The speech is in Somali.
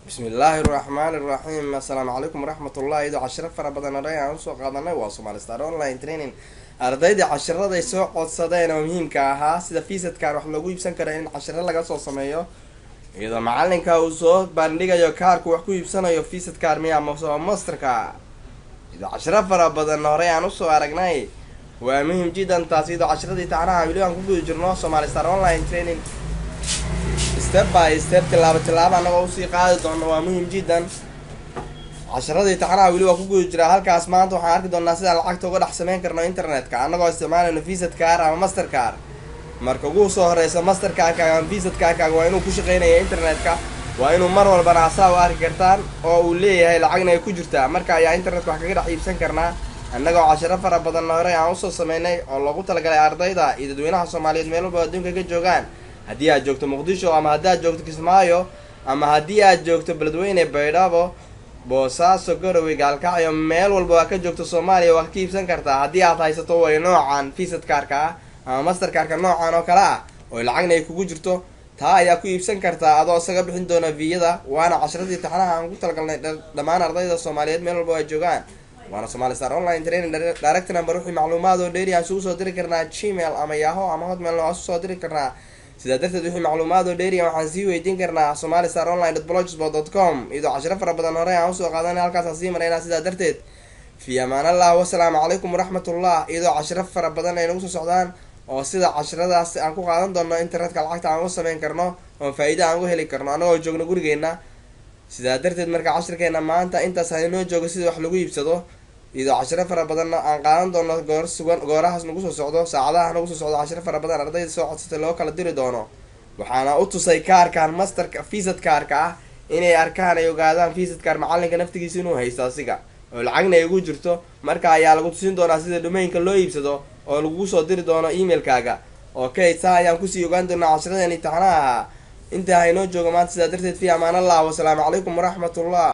Bismillaahi raxmaani raxiim. Assalaamu calaykum waraxmatullah. Iyadoo cashiro fara badan horay aan usoo qaadanay, waa Somali Star Online Training. Ardayda cashiraday soo codsadeen oo muhiimka ahaa, sida Visa card wax loogu iibsan kara, in cashiro laga soo sameeyo, iyadoo macalinka uu soo bandhigayo kaarku wax ku iibsanayo, Visa card miya ama Masterka, iyadoo cashiro fara badan horey aan usoo aragnay, waa muhim jiddan taas. Iyadoo cashiradii taxnaha weli aan ku guda jirno, Somali Star Online Training, step by step, tilaabo tilaabo annagoo usii qaadi doono, waa muhim jiddan. Casharadii taxnaha weli waa ku guda jiraa halkaas. Maanta waxaan arki doonaa sidaan lacagta uga dhex sameyn karno internetka, annagoo isticmaalayno Visa card ama Master card. Marka ugu soo horeysa, Master cardkaaga ama Visa cardkaaga waa inuu ku shaqeynaya internetka, waa inuu mar walbana asaa u arki kartaan oo uu leeyahay, lacagna ay ku jirtaa. Marka ayaa internetka wax kaga dhex iibsan karnaa, annagoo casharo fara badanna horey aan usoo sameynay oo loogu talagalay ardayda iyo dadweynaha Soomaaliyeed meel walba adduunka ka joogaan. Haddii aad joogto Muqdisho, ama haddii aad joogto Kismaayo, ama haddii aad joogto Beledweyne, Baydhabo, Boosaaso, Garowe, Gaalkacyo, meel walba waa ka joogto Soomaaliya, waa ka iibsan kartaa haddii aad haysato way noocan Visa cardka ah ama Master cardka noocan oo kale ah oo lacagna ay kugu jirto. Taa ayaa ku iibsan kartaa adoo isaga bixin doona fee-yada. Waana casharadii taxnaha aan ku talagalnay dhammaan ardayda Soomaaliyeed meel walba ay joogaan. Waana Somali Star Online Training. Direct number, wixii macluumaad oo dheeri aan isugu soo diri karnaa Gmail ama Yahoo ama Hotmail waa isu soo diri karnaa. Sidaa darteed, wixii macluumaad oo dheeriya waxaan sii weydiin karnaa somalistaronline.blogspot.com. Iyadoo cashiro fara badan hore aan usoo qaadanay, halkaasaan sii maraynaa. Sidaa darteed, fi amaan Allah, wasalaamu calaykum waraxmatullah. Iyadoo cashiro fara badan ay nagu soo socdaan oo sida cashiradaas aan ku qaadan doono internetka lacagta aan u sameyn karno oo faa-iida aan uga heli karno annagoo joogno gurigeena. Sidaa darteed, marka cashirkeena maanta intaas hainoo joogo, sida wax lagu iibsado, iyadoo cashiro fara badanna aan qaadan doono goor sugan, goorahaas nagu soo socdo, saacadaha nagu soo socdo, cashiro fara badan ardayda soo codsatay loo kala diri doono. Waxaana u tusay kaarkan Masterka, Visa kaarka ah, inay arkaan, ay ogaadaan Visa card macalinka naftigiisa inuu haysto asiga oo lacagna ay ugu jirto. Marka ayaa lagu tusin doonaa sida domainka loo iibsado oo lagugu soo diri doono emailkaaga. Okay, saa ayaan kusii ogaan doonaa cashiradeen imtixaanaha ahaa. Intaa haynoo joogo maanta. Sidaa darteed, fi amaan Allah, wasalaamu calaykum waraxmatullah.